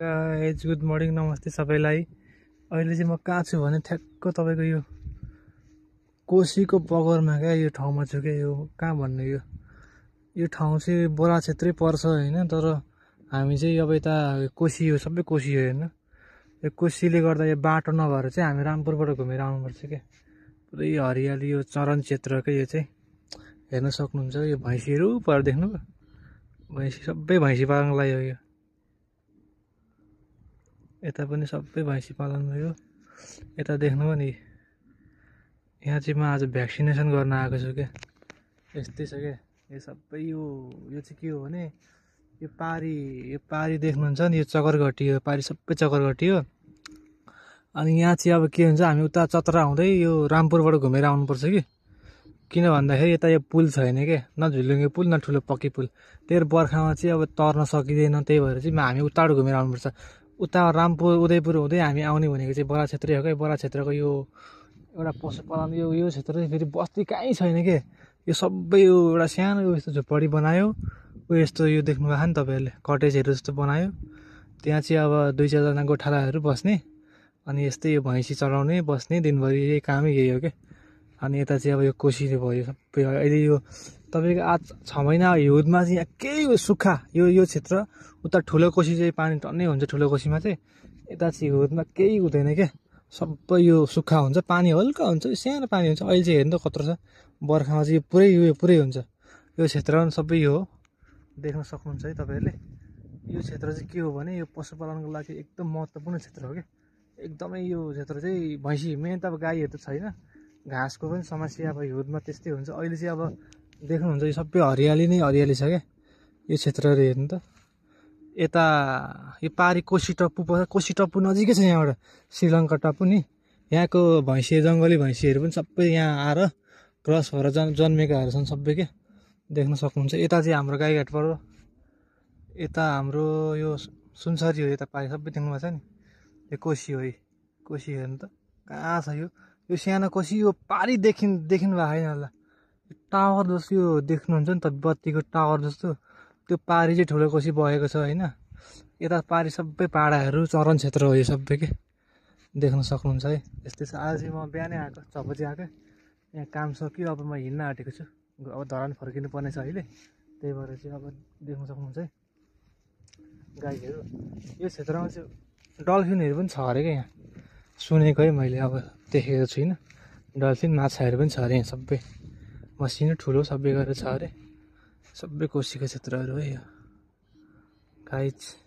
Guys good morning नमस्ते सबैलाई। अहिले चाहिँ म कहाँ छु भने ठ्याक्क तपाईँको यो कोसीको बगरमा क्या यो ठाउँमा छु क्या। यो कहाँ भन्ने यो ठाउँ चाहिँ बोरा क्षेत्रै पर्छ होइन, तर हामी चाहिँ अब यता कोसी हो, सबै कोसी हो होइन। यो कोसीले गर्दा यो बाटो नभएर चाहिँ हामी रामपुरबाट घुमेर आउनुपर्छ क्या। पुरै हरियाली यो चरण क्षेत्र क्या। यो चाहिँ हेर्न सक्नुहुन्छ यो भैँसीहरू पर देख्नु भैँसी सबै भैँसी पाल्नलाई हो। यो यता पनि सबै भैँसी पालन भयो। यता देख्नुभयो नि, यहाँ चाहिँ म आज भ्याक्सिनेसन गर्न आएको छु क्या। यस्तै छ क्या यो सबै। यो चाहिँ के हो भने यो पारी देख्नुहुन्छ नि, यो चकरघटी हो, पारी सबै चकरघटी हो। अनि यहाँ चाहिँ अब के हुन्छ, हामी उता चतरा हुँदै यो रामपुरबाट घुमेर आउनुपर्छ कि। किन भन्दाखेरि यता यो पुल छैन क्या, न झुलुङ्गे पुल न ठुलो पक्की पुल। त्यही बर्खामा चाहिँ अब तर्न सकिँदैन, त्यही भएर चाहिँ हामी उताबाट घुमेर आउनुपर्छ। उता रामपुर उदयपुर हुँदै हामी आउने भनेको चाहिँ बरा क्षेत्रै हो क्या। बरा क्षेत्रको यो एउटा पशुपालन यो क्षेत्र चाहिँ फेरि बस्ती कहीँ छैन के। यो सबै यो एउटा सानो यस्तो झुपडी बनायो, यस्तो यो देख्नु भएको नि तपाईँहरूले, कटेजहरू जस्तो बनायो। त्यहाँ चाहिँ अब 2-4जना गोठालाहरू बस्ने, अनि यस्तै यो भैँसी चराउने बस्ने, दिनभरि यही कामै यही हो क्या। अनि यता चाहिँ अब यो कोसीले भयो सबै। अहिले यो तपाईँको आज 6 महिना हिउँदमा चाहिँ यहाँ केही सुक्खा यो क्षेत्र। उता ठुलो कोसी चाहिँ पानी टन्नै हुन्छ ठुलो कोसीमा चाहिँ। यता चाहिँ हिउँदमा केही हुँदैन क्या, सबै यो सुक्खा हुन्छ, पानी हल्का हुन्छ, सानो पानी हुन्छ। अहिले चाहिँ हेर्नु त कत्रो छ, बर्खामा चाहिँ पुरै हुन्छ। यो क्षेत्रमा सबै यो हो, देख्न सक्नुहुन्छ है तपाईँहरूले। यो क्षेत्र चाहिँ के हो भने यो पशुपालनको लागि एकदम महत्त्वपूर्ण क्षेत्र हो क्या। एकदमै यो क्षेत्र चाहिँ भैँसी मेन त अब गाईहरू त छैन, घाँसको पनि समस्या अब हिउँदमा त्यस्तै हुन्छ। अहिले चाहिँ अब देख्नुहुन्छ यो सबै हरियाली नै हरियाली छ क्या यो क्षेत्रहरू हेर्नु त। यता यो पारी कोसी टप्पु पर्छ, कोसी टप्पु नजिकै छ यहाँबाट, श्रीलङ्का टप्पु नि। यहाँको भैँसी जङ्गली भैँसीहरू पनि सबै यहाँ आएर क्रस भएर जन्मेकाहरू छन् सबै क्या, देख्न सक्नुहुन्छ। यता चाहिँ हाम्रो गाईघाट पर्यो, यता हाम्रो यो सुनसरी हो, यता पारी सबै देख्नुभएको छ नि। यो कोसी हो, कोसी हेर्नु त कहाँ छ यो सानो कोसी। यो पारी देख्नु भएको छैन होला, टावर जस्तो यो देख्नुहुन्छ नि त, बत्तीको टावर जस्तो। त्यो पारी चाहिँ ठुलो कोसी बगेको छ होइन। यता पारी सबै पाडाहरू चरण क्षेत्र हो यो सबै के, देख्न सक्नुहुन्छ है। यस्तै छ। आज चाहिँ म बिहानै आएको, 6 बजी आएको। यहाँ काम सकियो, अब म हिँड्न आँटेको छु। अब धरान फर्किनु पर्ने छ अहिले, त्यही भएर चाहिँ अब देख्न सक्नुहुन्छ है गाईहरू। यो क्षेत्रमा चाहिँ डल्फिनहरू पनि छ अरे क्या, यहाँ सुनेको है मैले, अब देखेको छुइनँ। डल्फिन माछाहरू पनि छ अरे यहाँ सबै, मसिनो ठुलो सबै गरेर छ अरे। सबै कोसीको क्षेत्रहरू है यो गाइज।